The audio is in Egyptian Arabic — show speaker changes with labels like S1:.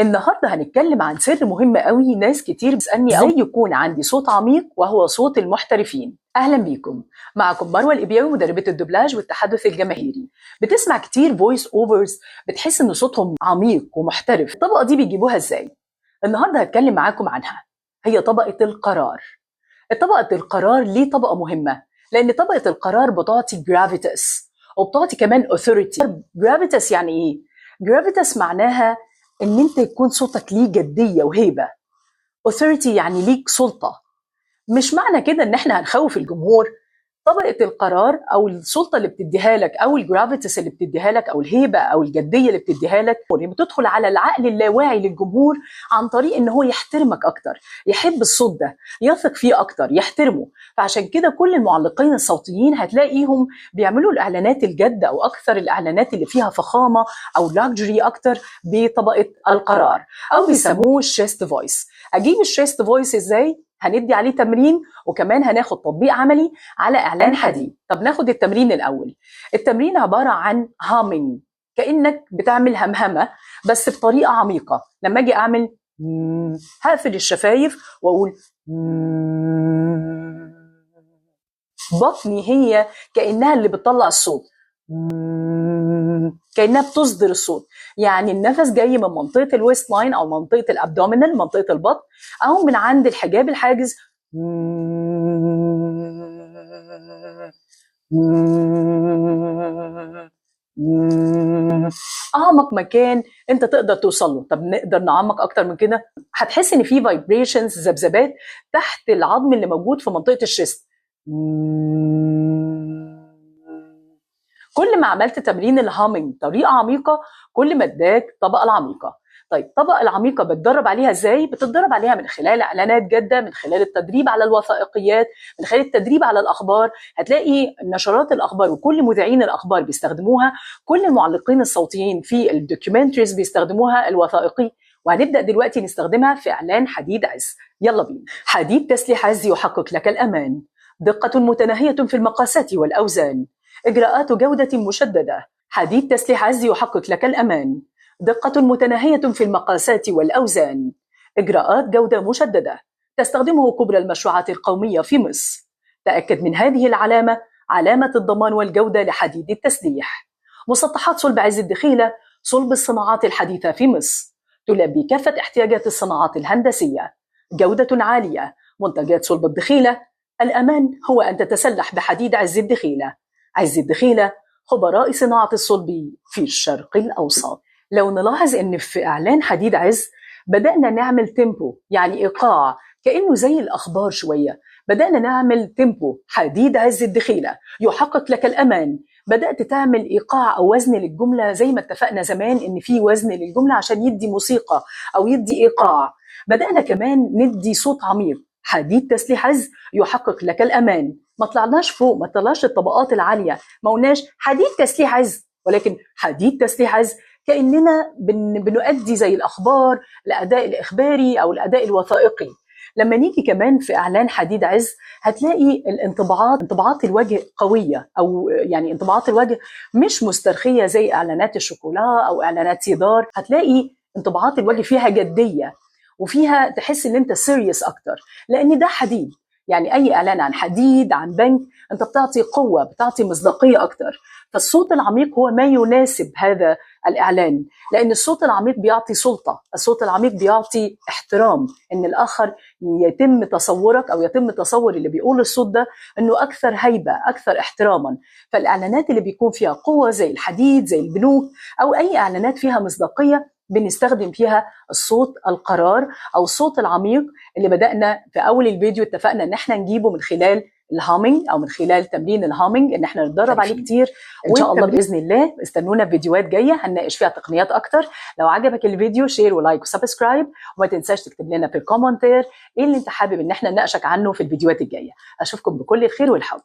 S1: النهارده هنتكلم عن سر مهم قوي. ناس كتير بتسالني ازاي يكون عندي صوت عميق وهو صوت المحترفين. اهلا بيكم، معكم مروه الإبياوي مدربه الدوبلاج والتحدث الجماهيري. بتسمع كتير voice overs بتحس ان صوتهم عميق ومحترف. الطبقة دي بيجيبوها ازاي؟ النهارده هتكلم معاكم عنها، هي طبقه القرار. طبقه القرار ليه طبقه مهمة؟ لان طبقه القرار بتعطي gravitas وبتعطي كمان authority. gravitas يعني ايه؟ gravitas معناها ان انت يكون صوتك ليه جدية وهيبة. authority يعني ليك سلطة. مش معنى كده ان احنا هنخوف الجمهور. طبقه القرار او السلطة اللي بتديها لك او ال gravitas اللي بتديها لك او الهيبة او الجدية اللي بتديها لك بتدخل على العقل اللاواعي للجمهور عن طريق ان هو يحترمك اكتر، يحب الصوت ده، يثق فيه اكتر، يحترمه. فعشان كده كل المعلقين الصوتيين هتلاقيهم بيعملوا الاعلانات الجادة او اكثر الاعلانات اللي فيها فخامة او luxury اكتر بطبقه القرار او بيسموه ال chest voice. اجيب ال chest voice ازاي؟ هندي عليه تمرين وكمان هناخد تطبيق عملي على اعلان حديد. طب ناخد التمرين الاول. التمرين عبارة عن humming، كانك بتعمل همهمه بس بطريقة عميقة. لما اجي اعمل هقفل الشفايف واقول بطني هي كانها اللي بتطلع الصوت، كانها بتصدر الصوت. يعني النفس جاي من منطقة ال waist line او منطقة ال abdominal، منطقة البطن، او من عند الحجاب الحاجز. اعمق مكان انت تقدر توصل له. طب نقدر نعمق اكتر من كده؟ هتحس ان في vibrations، ذبذبات تحت العظم اللي موجود في منطقة ال chest. كل ما عملت تمرين ال humming بطريقة عميقة كل ما اداك طبقه العميقة. طيب الطبقة العميقة بتدرب عليها ازاي؟ بتتدرب عليها من خلال اعلانات جاده، من خلال التدريب على الوثائقيات، من خلال التدريب على الاخبار. هتلاقي نشرات الاخبار وكل مذيعين الاخبار بيستخدموها، كل المعلقين الصوتيين في ال documentaries بيستخدموها، الوثائقي. وهنبدا دلوقتي نستخدمها في اعلان حديد عز. يلا بينا. حديد تسليح عز يحقق لك الامان، دقه متناهية في المقاسات والاوزان، إجراءات جودة مشددة. حديد تسليح عز يحقق لك الأمان، دقة متناهية في المقاسات والأوزان، إجراءات جودة مشددة، تستخدمه كبرى المشروعات القومية في مصر. تأكد من هذه العلامة، علامة الضمان والجودة لحديد التسليح. مسطحات صلب عز الدخيلة، صلب الصناعات الحديثة في مصر، تلبي كافة احتياجات الصناعات الهندسية، جودة عالية، منتجات صلب الدخيلة. الأمان هو أن تتسلح بحديد عز الدخيلة. عز الدخيلة، خبراء صناعة الصلب في الشرق الأوسط. لو نلاحظ إن في إعلان حديد عز بدأنا نعمل tempo، يعني إيقاع، كأنه زي الأخبار شوية. بدأنا نعمل tempo، حديد عز الدخيلة يحقق لك الأمان. بدأت تعمل إيقاع أو وزن للجملة زي ما اتفقنا زمان إن في وزن للجملة عشان يدي موسيقى أو يدي إيقاع. بدأنا كمان ندي صوت عميق، حديد تسليح عز يحقق لك الأمان. ما طلعناش فوق، ما طلعناش الطبقات العالية، ما قلناش حديد تسليح عز، ولكن حديد تسليح عز كأننا بنؤدي زي الأخبار، الأداء الإخباري أو الأداء الوثائقي. لما نيجي كمان في إعلان حديد عز هتلاقي الانطباعات، انطباعات الوجه قوية، أو يعني انطباعات الوجه مش مسترخية زي إعلانات الشوكولا أو إعلانات سيدار. هتلاقي انطباعات الوجه فيها جدية وفيها تحس إن أنت serious أكتر، لأن ده حديد. يعني أي إعلان عن حديد، عن بنك، أنت بتعطي قوة، بتعطي مصداقية أكتر. فالصوت العميق هو ما يناسب هذا الإعلان، لأن الصوت العميق بيعطي سلطة، الصوت العميق بيعطي احترام، إن الآخر يتم تصورك أو يتم تصور اللي بيقول الصوت ده إنه أكثر هيبة، أكثر احتراما. فالإعلانات اللي بيكون فيها قوة زي الحديد، زي البنوك، أو أي إعلانات فيها مصداقية بنستخدم فيها الصوت القرار او الصوت العميق اللي بدأنا في اول الفيديو اتفقنا ان احنا نجيبه من خلال ال humming او من خلال تمرين ال humming، ان احنا نتدرب عليه كتير. ان شاء الله باذن الله استنونا في فيديوهات جاية هنناقش فيها تقنيات اكتر. لو عجبك الفيديو share و like و subscribe، وما تنساش تكتب لنا في ال commentaire ايه اللي انت حابب ان احنا نناقشك عنه في الفيديوهات الجاية. اشوفكم بكل الخير والحب.